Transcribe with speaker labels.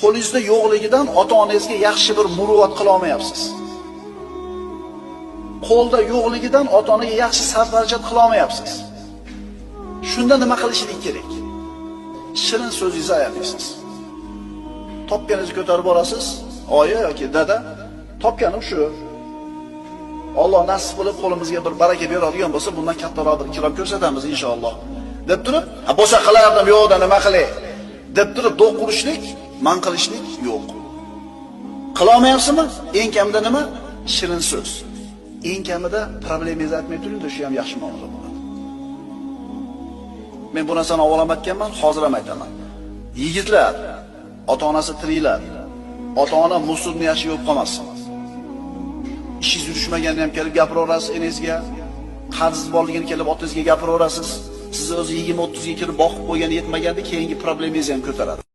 Speaker 1: Qo'lingizda yo'qligidan ota-onangizga yaxshi bir muruvvat qila olmayapsiz. Qo'lda yo'qligidan ota-onaga yaxshi sarf-xarajat qila olmayapsiz. Shunda nima qilishlik kerak? Shirin so'zingizni ayamaysiz. Topganingizni ko'tarib borasiz, oyi yoki dada, topganim shu. Alloh nasib qilib qo'limizga bir baraka beradigan bo'lsa, bundan kattaroq bir ikrom ko'rsatamiz inshaalloh. Deb turib, ha bo'lsa qilardim, yo'qda nima qilay? Deb turib do'q qurishlik, man qilishlik yo'q. Qila olmayapsizmi? Eng kamida nima? Shirin so'z. Eng kamida problemingizni aytmay turing-da, shu ham yaxshi muomala bo'ladi. Men bu narsani avval ham aytganman, hozir ham aytaman. Yigitlar, ota-onasi tiriklar, ota-ona musulmon yaxshi yo'q qolmasin. Ishingiz yurishmaganini ham kelib gapiraverasiz enangizga, qarz borligini kelib otangizga gapiraverasiz. Siz o'zi 20-30 ga kirib boqib qo'ygani yetmaganda keyingi problemingizni ham ko'taradi.